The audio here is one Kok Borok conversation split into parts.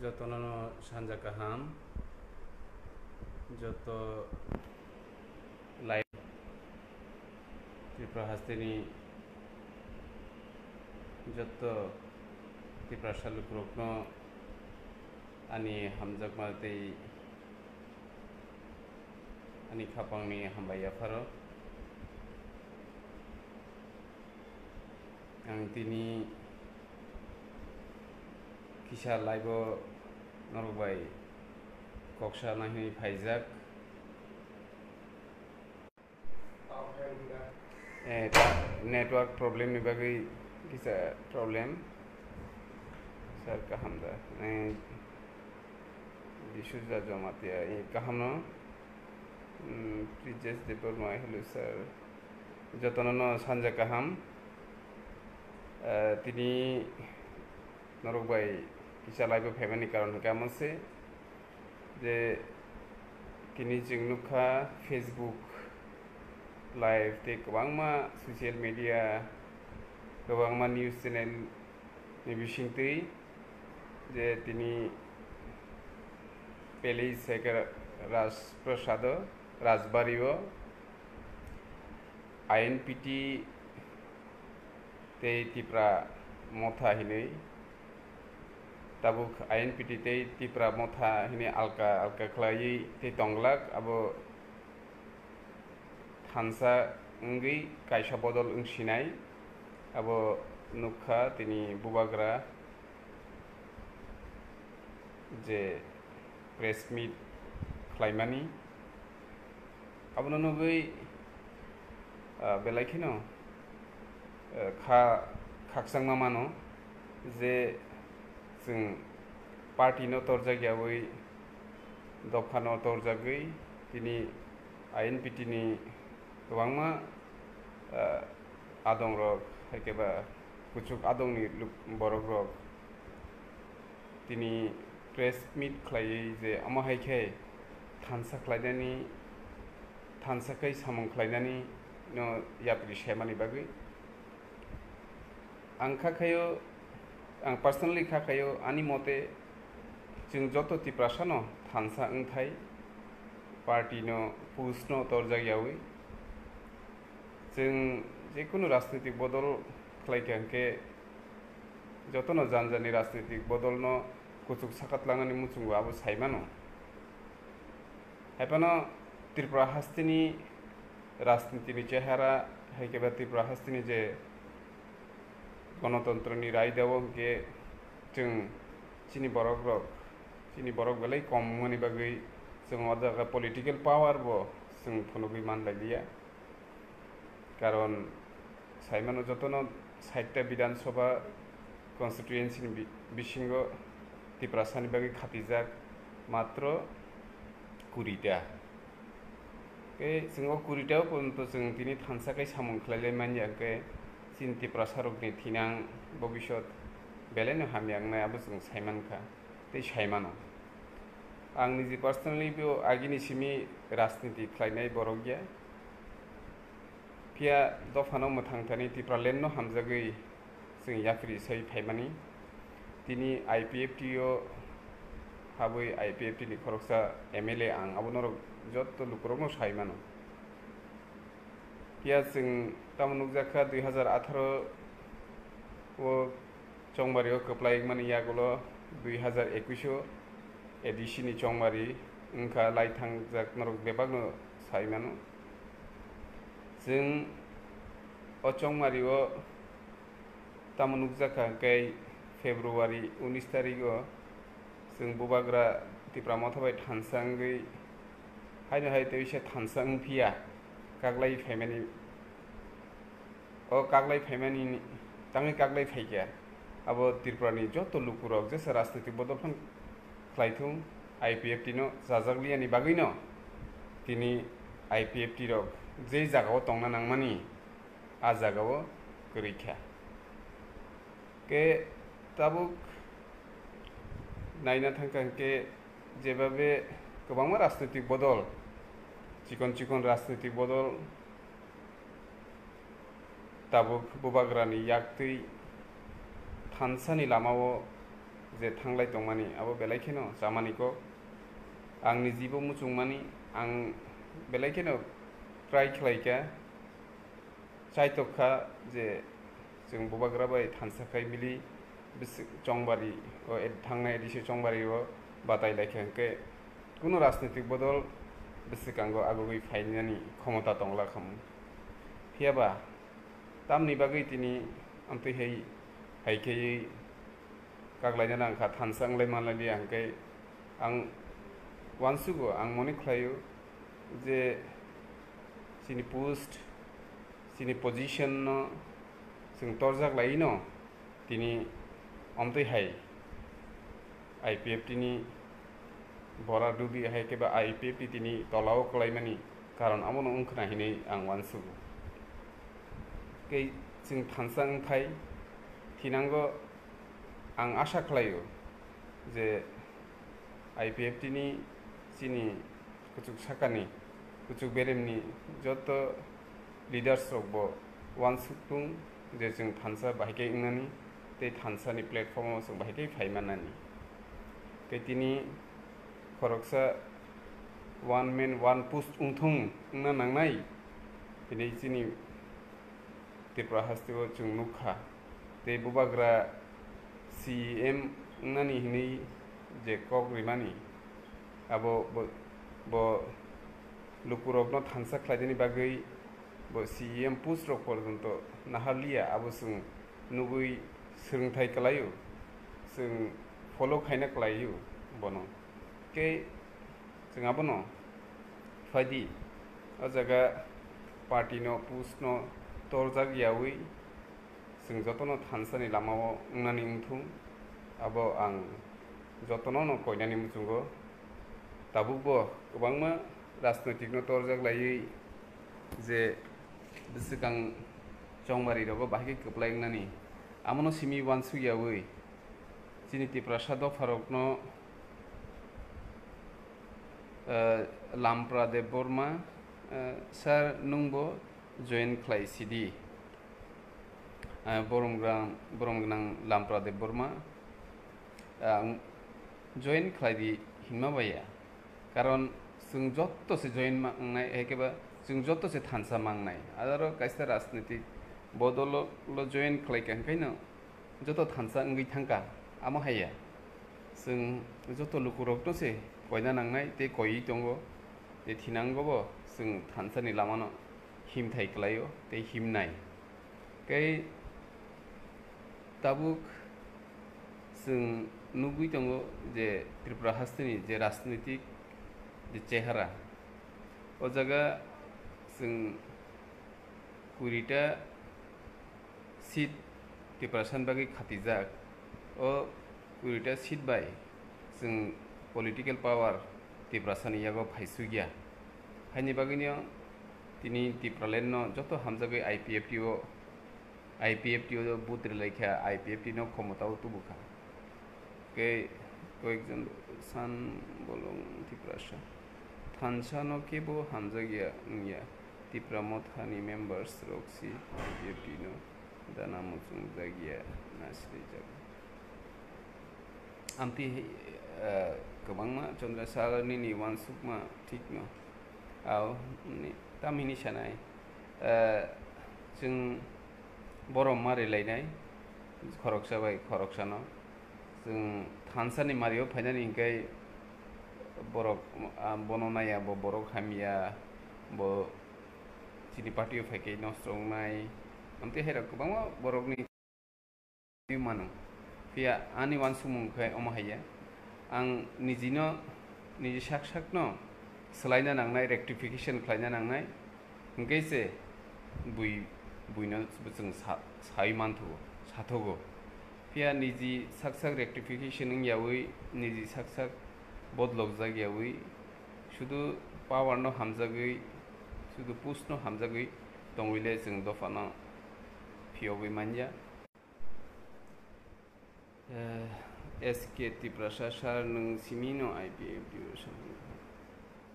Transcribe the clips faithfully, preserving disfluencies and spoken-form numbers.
Jotono sanja kaham, joto lai Tripura hasteni joto Tiprasa lukurokno ani hamjakma tei ani khapangni hambai yapharo. Ang tini kisa live o norok bai kok sana hinwi phaijak. Eh, ta-, network problem ni bagwi kisa problem. Sir, kaham da? Eh, D'Souza Jamatia, eh, kaham no? Hmm, Prijesh Debbarma, hello sir. Jotono no sanja kaham. Eh, tini norok bai kisa live o phaimani karon hwnkhe amo se je tini chwng nukha Facebook live tei kwbangma social media, kwbangma news channel ni bisingtwi je tini Pele Sekar Rajprasado Rajbari o I N P T tei Tipra Motha hinwi, tabuk I N P T tei Tipra Motha hinwi alka alka khlaiwi tei tonglak, abo thansa wngwi kaisa bodol wngsinai, abo nukha tini bubagra je press meet khlaimani, abono nugwi, ah, belai kheno, ah, kha-, khakchangma mano je chwng party no torjak yawi, dopha no torjagwi tini I N P T ni kwbangma, ah, adongrok, hai khe ba kuchuk adongni luk-, borokrok tini press meet khlaiwi je omo hai khe thansa khlainani, thansa khai samung khlainani no yapri semani bagwi. Ang kha khayo, ang personally kha khayo, ani mote chwng joto Tiprasa no thansa wngthai, party no, push no torjak yawi. Chwng jekunu rajnitik bodol khlai kha hwnkhe jotono jani jani rajnitik bodolno kuchuk sakat langnani muchungo abo sai mano. Hai phano Tripura hasteni rajnitini chehara hai khe ba Tripura hasteni je gonotontroni raidao hwnkhe chwng chini borokrok, chini borok belai kom wngmani bagwi chwng o jaga political power bo chwng phunugwi manlailiya. Karon saimano jotono sait ta Bidhan Sabha constituency ni bi-, bisingo Tiprasani bagwi khatijak matro kuri ta. Khe chwng o kuri ta o porjonto chwng tini thansa khe samung khlailai manya, hwnkhe chini Tiprasa rokni thinang bobisot belaino hamya wngnai abo chwng saimankha tei saimano. Ang niji personally bo agini simi rajniti khlainai borok ya. Phiya dophano mwthang thani Tipraland no hamjagwi chwng yapri sai phaimani. Tini I P F T o habwi I P F T ni khoroksa M L A ang abo norok jotto lukurokno sai mano. Phiya chwng tamo nukjakha dui hazar atharo o Chongmari o kwplai wngmani yagulo dui hazar ekush o A D C ni Chongmari wngkha lai thangjak norok bebakno sai mano. Chwng o Chongmari o tamo nukjakha hwnkhe February unis tarik o chwng bubagra Tipra Motha bai thansa wngwi haino hai teisa thansa wngphiya kaklai phaimani. O kaklai phaimani tangwi kaklai phaikha abo Tripurani joto lukurok jesa rajnitik bodol phano khlaithung, I P F T no chajakliyani bagwino tini I P F T rok jei jagao tongna nangmani a jagao kwrwikha. Khe tabuk naina thangkha hwnkhe jebabe kwbangma rajnitik bodol, chikon chikon rajnitik bodol tabuk bubagrani yaktwi thansani lamao je thanglai tongmani, abo belai kheno chamani kok. Ang nijibo muchungmani, ang belai kheno try khlaikha, chaitokha je chwng bubagra bai thansa khai mili bisi chongbari o ed-, thangnai edisi chongbari o batai laikha hwnkhe kuno rajnitik bodol bwswkango agugwi phainani khomota tongla khamu. Phiyaba tamni bagwi tini amtwi hai, hai khaiwi kaglaina nang kha, thansa wnglai manlai liya hwnkhe ang uansugo, ang mone khlaio je chini post, chini position no chwng torjak laino tini omtwi hai I P F T ni bora dubi hai khe ba I P F T tini tolao kwlaimani karon abono wngkhwna hinwi ang uansugo. Tei chwng thansa wngthai thinango ang asa khlaio je I P F T ni chini kuchuk sakani, kuchuk beremni joto leaders rok bo uansuk tung je chwng thansa bahai khe wngnani tei thansa ni platform o chwng bahai khe phai mannani. Tei tini khoroksa one man one post wngthung wngna nangnai, tini chini Tripura haste o chwng nukha. Tei bubagra C E M wngnani hinwi je kok rimani, abo bo, bo lukurokno thansa khlaidini bagwi bo C E M post rok porjonto naharliya, abo chwng nugwi swrwngthai kwlaio, chwng follow khaina kwlaio bono. Tei chwng abono phaidi, o jaga party no post no torjak yawi chwng jotono thansani lamao wngnani wngthung, abo ang jotono no koinani muchungo. Tabukbo kwbangma rajnoitik no torjak laiwi je bwswkang chongmari rogo bahai khe kwplai wngnani, amono simi uansuk yawi chini Tiprasa dopharokno, eh, Lampra Debbarma, eh, sir, nwngbo join khlai sidi. Eh, borom gwnang, borom gwnang Lampra Debbarma, eh, ang join khlai di hinma baya. Karon chwng joto se join ma wngnai, hai khe ba chwng joto se thansa ma wngnai. Aro kaisa rajnitik bodolo lo join khlai kha, hwnkhe no joto thansa wngwi thangkha, amo haiya. Chwng joto lukurokno se koina nangnai tei koiwi tongo. Tei thinangobo chwng thansani lamano himthai kwlaio tei himnai. Tei tabuk chwng nugwi tongo je Tripura hasteni je rajnitik je chehara, o jaga chwng kurita seat Tiprasani bagwi khatijak. O kurita seat bai chwng political power Tiprasani yago phaisukya. Haini bagwino tini Tipraland no joto hamjagwi I P F T o, I P F T o vote rwlaikha, I P F T no khomotao tubukha. Kei koyekjon san bolong Tiprasa thansa no kebo hamjakya wngya. Tipra Motha ni members rok si I P F T no dana muchung jakya na srijak. Amtwi, eh, kwbangma Chandra Sir nini uansukma thikno. Ao, ni, tam hini sanai, eh, chwng borom ma rwlainai, khoroksa bai khoroksano. Chwng thansani mario phainani hinkhe borok, ah, bono naiya, bo borok hamya, bo chini party o phaikhe nosto wngnai. Amtwi hairok kwbangma borokni mano. Phiya ani uansukmung khe omo haiya, ang nijino, niji sak sakno swlaina nangnai, rectification khlaina nangnai, hwnkhe se bui, buino chwng sa-, saui manthogo, sathogo. Phiya niji sak sak rectification wngyaui, niji sak sak bodolokjak yaui, sudu power no hamjagwi, sudu post no hamjagwi tongwile chwng dophano phiyogwi manya. Eh, S K Tiprasa sir, nwng simi no I P F T o samung?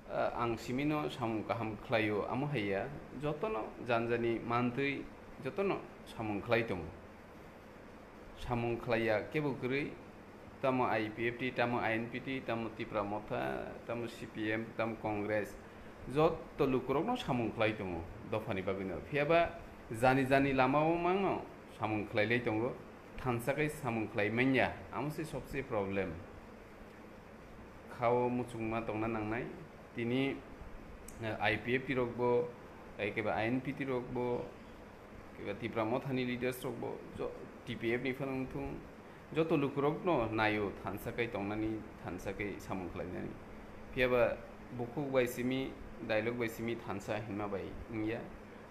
Eh, ang simi no samung kaham khlaio, amo haiya, jotono janjani mantwi jotono samung khlai tongo. Samung khlaiya kebo kwrwi, tamo I P F T, tamo I N P T, tamo Tipra Motha, tamo C P M, tamo Congress, joto lukurokno samung khlai tongo dophani bagwino. Phiyaba jani jani lamao mangno samung khlailai tongo, thansa khe samung khlai manya, amo se sobse problem. Khao muchungma tongna nangnai. Tini, eh, I P F T rokbo, eh, keba I N P T rokbo, keba Tipra Mothani leaders rokbo, jo-, T P F ni phano wngthung, joto lukurokno naio thansa kai tongnani, thansa kai samung khlainani. Phiyaba bukhuk bai simi, dialogue bai simi thansa hinma bai wngya.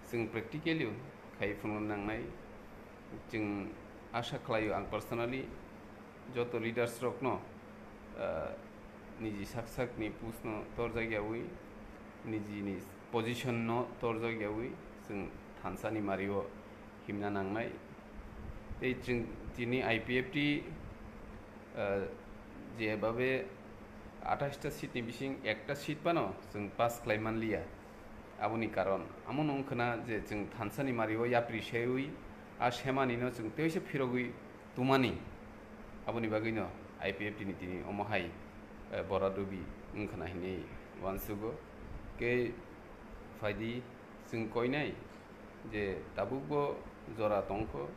Chwng practically khai phunukna nangnai. Chwng asha khlaio ang personally joto leaders rokno, ah, niji sak sakni post no torjak yawi, nijini position no torjak yawi chwng thansani mario himna nangnai. Tei chwng tini I P F T, ah, jebabe athais ta seat ni bising ekta seat phano chwng pass khlai manliya. Aboni karon amo no wngkhwna je chwng thansani mario yapri sewi a semani no chwng teisa phirogwi tumani. Aboni bagwino I P F T ni tini omo hai, eh, bora dubi wngkhwna hinwi uansugo. Khe phaidi chwng koinai je tabukbo jora tongkho,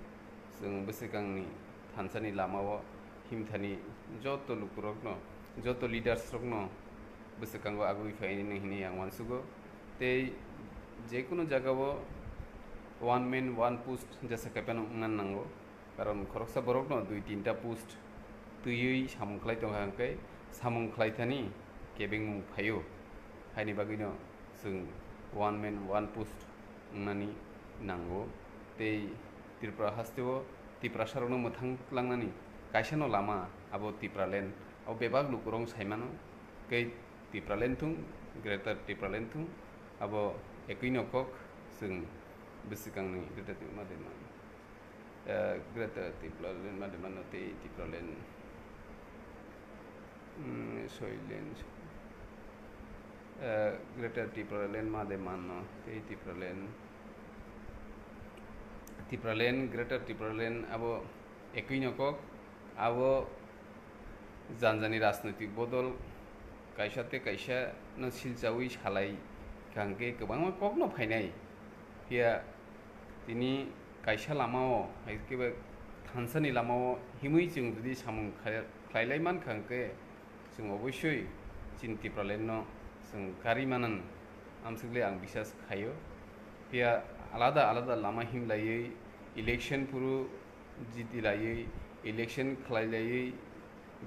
chwng bwswkangni thansani lamao himthani joto lukurokno, joto leaders rokno bwswkango agwi phainai hinwi ang uansugo. Tei jekunu jagao one man one post jesa kaiphano wngna nango. Karon khoroksa borokno dui tinta post twiwi samung khlai tongkha hwnkhe samung khlaithani kebengmung phaio. Haini bagwino chwng one man one post wngnani nango. Tei Tripura hasteo Tiprasarokno mwthang langnani kaisano lama abo Tipraland, abo bebak lukurok saimano. Tei Tipraland thung, Greater Tipraland thung, abo ekwi no kok chwng bwswkangni Greater Tipraland ma de man. Eh, Greater Tipraland ma de mano tei Tipraland, mm, Soiland, eh, Greater Tipraland ma de mano tei Tipraland, Tipraland, Greater Tipraland abo ekwi no kok, abo janjani rajnoitik bodol kaisa tei kaisa no silchawi salai kha hwnkhe kwbangma kokno phainai. Phiya tini kaisa lamao, hai khe ba thansani lamao himwi chwng jodi samung khlai-, khlailai mankha hwnkhe, chwng oboisoi chini Tipraland no chwng karwi manan amswkle ang bisas khaio. Phiya alada alada lama himlaiwi election phuru jiti laiwi, election khlai laiwi,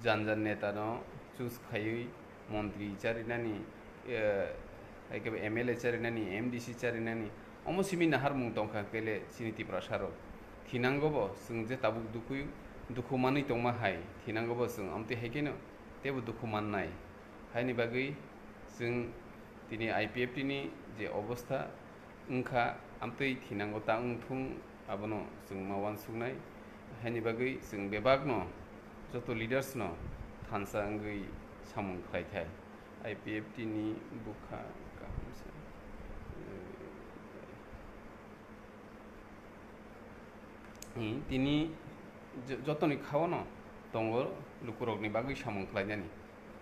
jan jan neta no choose khaiwi, montri charinani, eh, hai khe M L A charinani, M D C charinani, omo simi naharmung tongkha kele chini Tiprasa rok. Thinango bo chwng je tabuk dukhu, dukhu manwi tongma hai, thinango bo chwng amtwi hai kheno teibo dukhu mannai. Haini bagwi chwng tini I P F T ni je obostha wngkha, amtwi thinango ta wngthung, abono chwng ma uansuknai. Haini bagwi chwng bebakno, joto leaders no thansa wngwi samung khlai thai. I P F T ni bwkha kaham se. Hmm, tini jo-, jotoni khao no tongo lukurokni bagwi samung khlainani.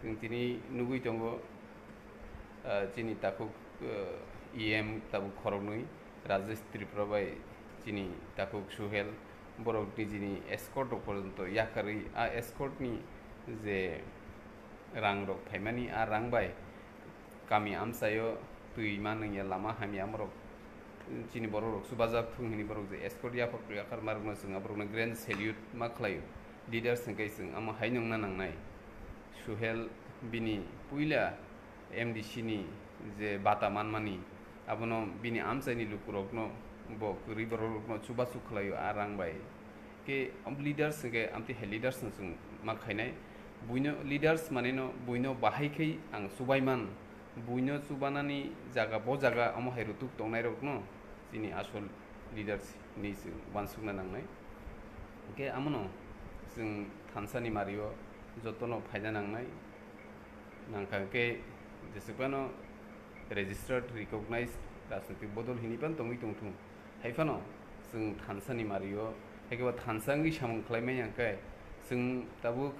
Chwng tini nugwi tongo, ah, chini takhuk, ah, E M tabuk khoroknwi, Rajesh Tripura bai chini takhuk Suhel, borok nijini escort rok porjonto yakarwi, a escort ni je rang rok phaimani, a rang bai kami amchaio twi ma nungya, lama hamya, amorok chini borok rok chubajak thung hini borok je escort yaphak yakar ma rokno chwng aborokno grand salute ma khlaio. Leaders hwnkhe chwng amo hai nungna nangnai. Suhel bini puila M D C ni je bata manmani, abono bini amchaini lukurokno bo kwrwi borok rokno chubachu khlaio a rang bai. Khe leaders hwnkhe amtwi hai leaders no chwng ma khainai. Buino leaders maneno buino bahai khai ang chubaiman, buino chubanani jaga bo jaga omo hai rutuk tongnairokno chini asol leaders hinwi chwng uansukna nangnai. Hwnkhe amono chwng thansani mario jotono phaina nangnai. Nangkha hwnkhe jeswkphano registered, recognized rajnoitik bodol hinwi phano tongwi tongthung. Hai phano chwng thansani mario, hai khe bo thansa wngwi samung khlai manya hwnkhe chwng tabuk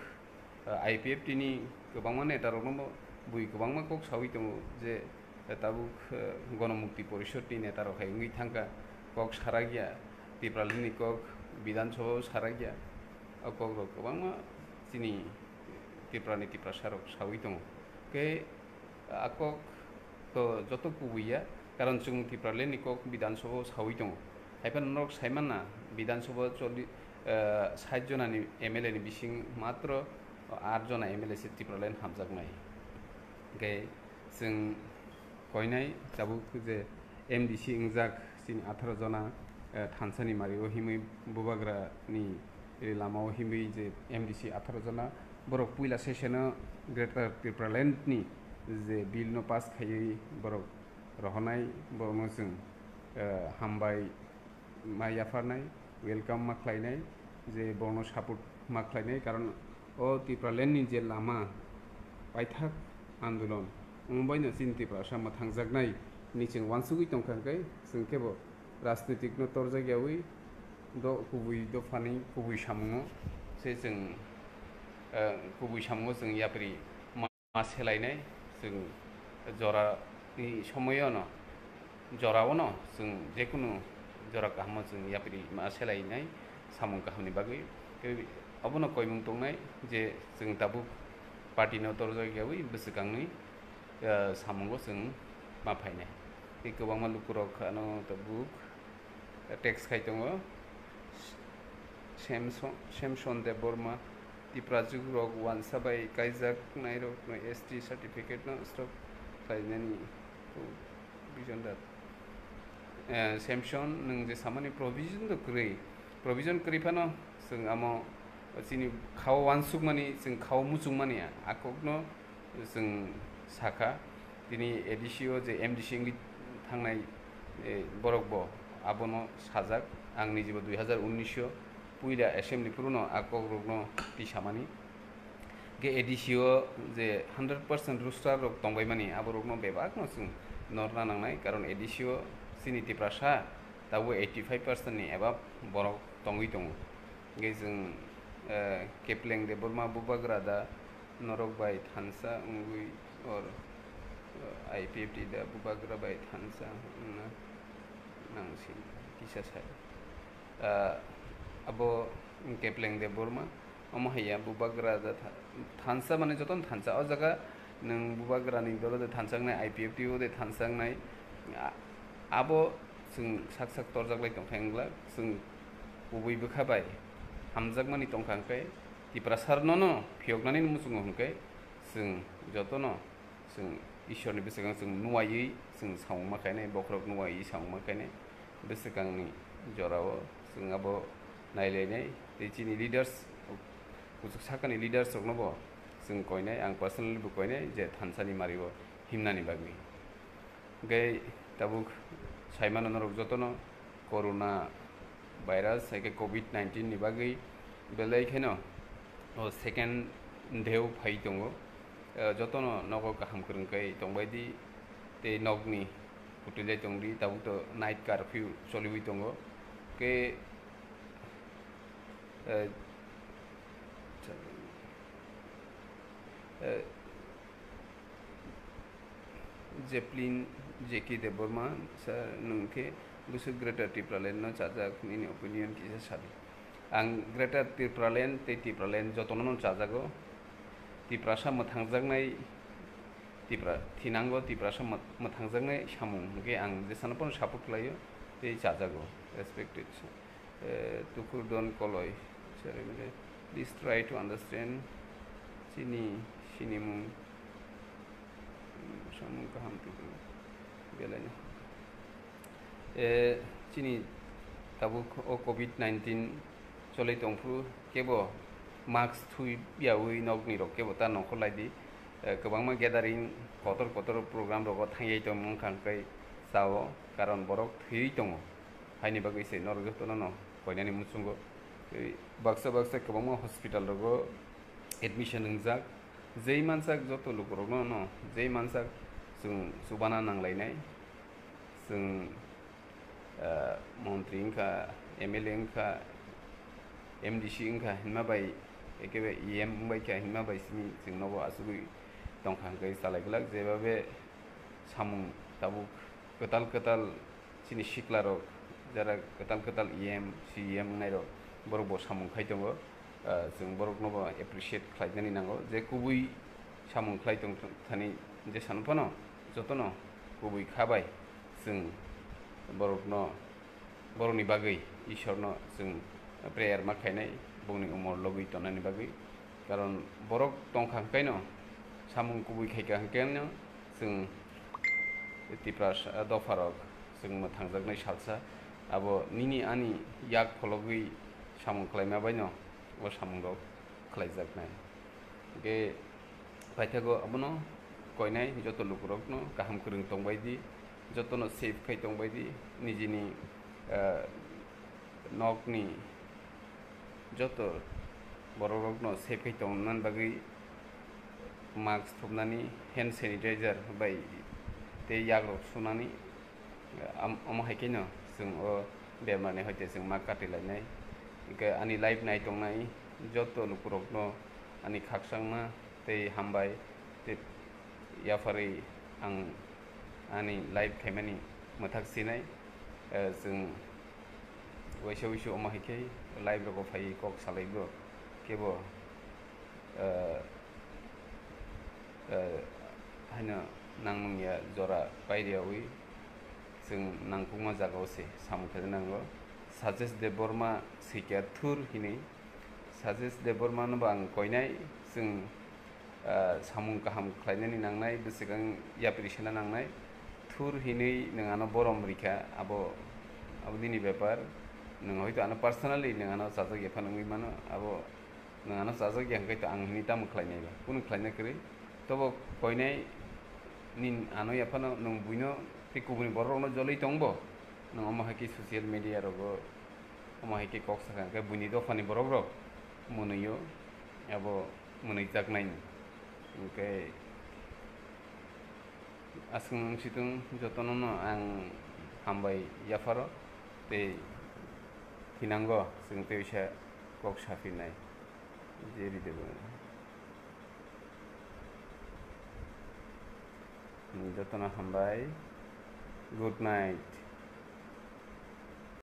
I P F T ni kwbangma netarokno bui kwbangma kok saui tongo je, eh, tabuk, eh, Gonomukti Porishod ni netarok hai wngwi thangkha, kok sarakya, Tipraland ni kok Bidhan Sabha o sarakya, o kokrok kwbangma chini Tripura ni Tiprasa rok saui tongo. Khe a kok to joto kubui ya, karon chwng Tipraland ni kok Bidhan Sabha o saui tongo. Haiphano norok sai manna, Bidhan Sabha o choli-, eh, sait jona ni M L A ni bising matro aat jona M L A se Tipraland hamjaknai. Hingkhe chwng koinai tabuk je M D C wngjak chini atharo jona, eh, thansani mari o himwi bubagra ni, eh, lama o himwi je M D C atharo jona borok puila session o Greater Tipraland ni je bill no pass khaiwi borok rohornai, borokno chwng, eh, hambai ma yapharnai, welcome ma khlainai, je borokno support ma khlainai, karon o Tipraland ni je lama paithak andolon, omo baino chini Tiprasa mwthangjaknai hinwi chwng uansugwi tongkha, hwnkhe chwng khebo rajnitik no torjak yaui do kubui dophani kubui samungo se chwng, eh, kubui samungo chwng yapri ma selainai, chwng jorani somoyono, jorao no chwng jekunu jora kahamo chwng yapri ma selainai samung kahamni bagwi. Tei obono koimung tongnai je chwng tabuk party no torjak yaui bwswkangni, eh, samungo chwng ma phainai. Tei kwbangma lukurok ano tabuk text khai tongo. Samson, Samson Debbarma, Tiprajwk rok wansa bai kaijak nairok no S T certificate no stop khlainani provision dat. Eh, Samson, nwng je samani provision do kwrwi, provision kwrwi phano chwng amo chini khao wansukmani, chwng khao muchungmani a kokno chwng sakha, tini A D C o je M D C wngwi thangnai, eh, borok bo abono sajak. Ang nijebo dui hazar unnish o puila assembly phuru no a kokrokno twi samani. Ge A D C o je hundred percent roster rok tongbaimani, aborokno bebakno chwng norna nangnai, karon A D C o chini Tiprasa tabuk eighty five percent ni above borok tongwi tongo. Hingke chwng, eh, Kepleng Debbarma bubagra da norok bai thansa wngwi or, eh, I P F T da bubagra bai thansa wngna nang si kisa sai. Eh, abo Kepleng Debbarma, omo hai ya bubagra da tha-, thansa mane jotono thansa. O jaga nwng bubagrani dolo de thansa wngnai, I P F T o de thansa wngnai. A-, abo chwng sak sak torjak lai tongkha wngla, chwng kubui bwkha bai hamjakmani tongkha, hwnkhe Tiprasa rwno no phiyoknani muchungo hwnkhe chwng jotono chwng Ishwarni bwskango chwng nuwaiwi chwng samung ma khainai, bokhorok nuwaiwi samung ma khainai, bwswkangni jorao chwng abo nailainai tei chini leaders, kuchuk sakani leaders rokno bo chwng koinai, ang personally bo koinai je thansani mario himnani bagwi. Hingke tabuk saimano norok jotono corona virus, hai khe covid nineteen ni bagwi belai kheno o second dheu phai tongo. Eh, jotono nogo kaham kwrwng khe tongbai di, tei nokni kwtwilai tong di, tabuk to night curfew choliwi tongo. Khe, eh, eh, Jeplin J K Debbarma, sir, nwng khe bwswk Greater Tipraland no chajak, nini opinion kisa sadi. Ang Greater Tipraland tei Tipraland jotono no chajago. Tiprasa mwthangjaknai, Tipra-, thinango Tiprasa mwth-, mwthangjaknai samung hwnkhe ang jesano pono support khlaio tei chajago, respected sir. Eh, Tukurdon Koloi, sir, mane, please try to understand chini sinimung, samung kaham tuku belai no. Eh, chini tabuk o covid nineteen cholai tongphuru kebo mask thui yaui nokni rok kebo ta nongkhor lai di. Eh, kwbangma gathering kotor kotor program rogo thangyai tongmung kha hwnkhe chao, karon borok thwiwi tongo. Haini bagwi se norok jotono no koinani muchungo. Tei baksa baksa kwbangma hospital rogo admission wngjak. Jei mansak joto lukurokno no, jei mansak chwng chubana nanglainai. Chwng, ah, montri wngkha, M L A wngkha, M D C wngkha hinma bai Ekebe E M wngbai kha hima bai simi chwng nogo asugwi tongkha hwnkhe chalai glak, jebabe samung tabuk kwtal kwtal chini siklarok jara kwtal kwtal E M, C E M wngnairok borok bo samung khai tongo. Ah, chwng borokno bo appreciate khlainani nango je kubui samung khlai tong thani je sano phano jotono kubui kha bai chwng borokno, borokni bagwi Ishorno chwng prayer ma khainai, bongni umor logwi tonnani bagwi. Karon borok tongkha hwnkhaino, samung kubui khaikha hwnkhaino chwng Tiprasa dopharok chwng mwthangjaknai salsa. Abo nini ani yak phologwi samung khlaima baino o samungrok khlaijaknai. Hwnkhe paithago abono koinai joto lukurokno kaham kwrwng tongbai di, jotono safe khai tongbai di, nijini, ah, nokni joto borokrokno safe khai tongna bagwi mask thupnani, hand sanitizer bai tei yakrok sunani, am-, omo hai kheno chwng o bemarni hoite chwng ma kati lainai. Hwnkhe ani live nai tongnai joto lukurokno ani khakchangma tei hambai tei yapharwi ang ani live khaimani mwthak sinai. Eh, chwng waisa wuisu omo hai khe live rogo phaiwi kok salaigo kebo, eh, eh, haino nangmung ya jora pairiyawi chwng nangkukma jagao se samung khe nango. Sajesh Debbarma swikya thur hinwi. Sajesh Debbarma no bo ang koinai, chwng, ah, samung kaham khlainani nangnai, bwswkang yapri sena nangnai. Thur hinwi nwng ano borom rikha, abo, abo nini bepar. Nwng hoito ano personally nwng ano chajak ya phano wngwi mano, abo nwng ano chajak ya hwnkhe to ang hinwi tamo khlainai ba? Kunu khlaina kwrwi. Tobo koinai nin ano ya phano nwng buino tei kubuni borok rokno joloi tongbo. Nwng omo hai khe social media rogo omo hai khe kok sakha hwnkhe buini dophani borok rok mwnwio abo mwnwijaknaini. Hwnkhe aswk nwng situng jotono no ang hambai yapharo tei thinango chwng tei uaisa kok saphinai je ridebo. Jotono hambai. Good night.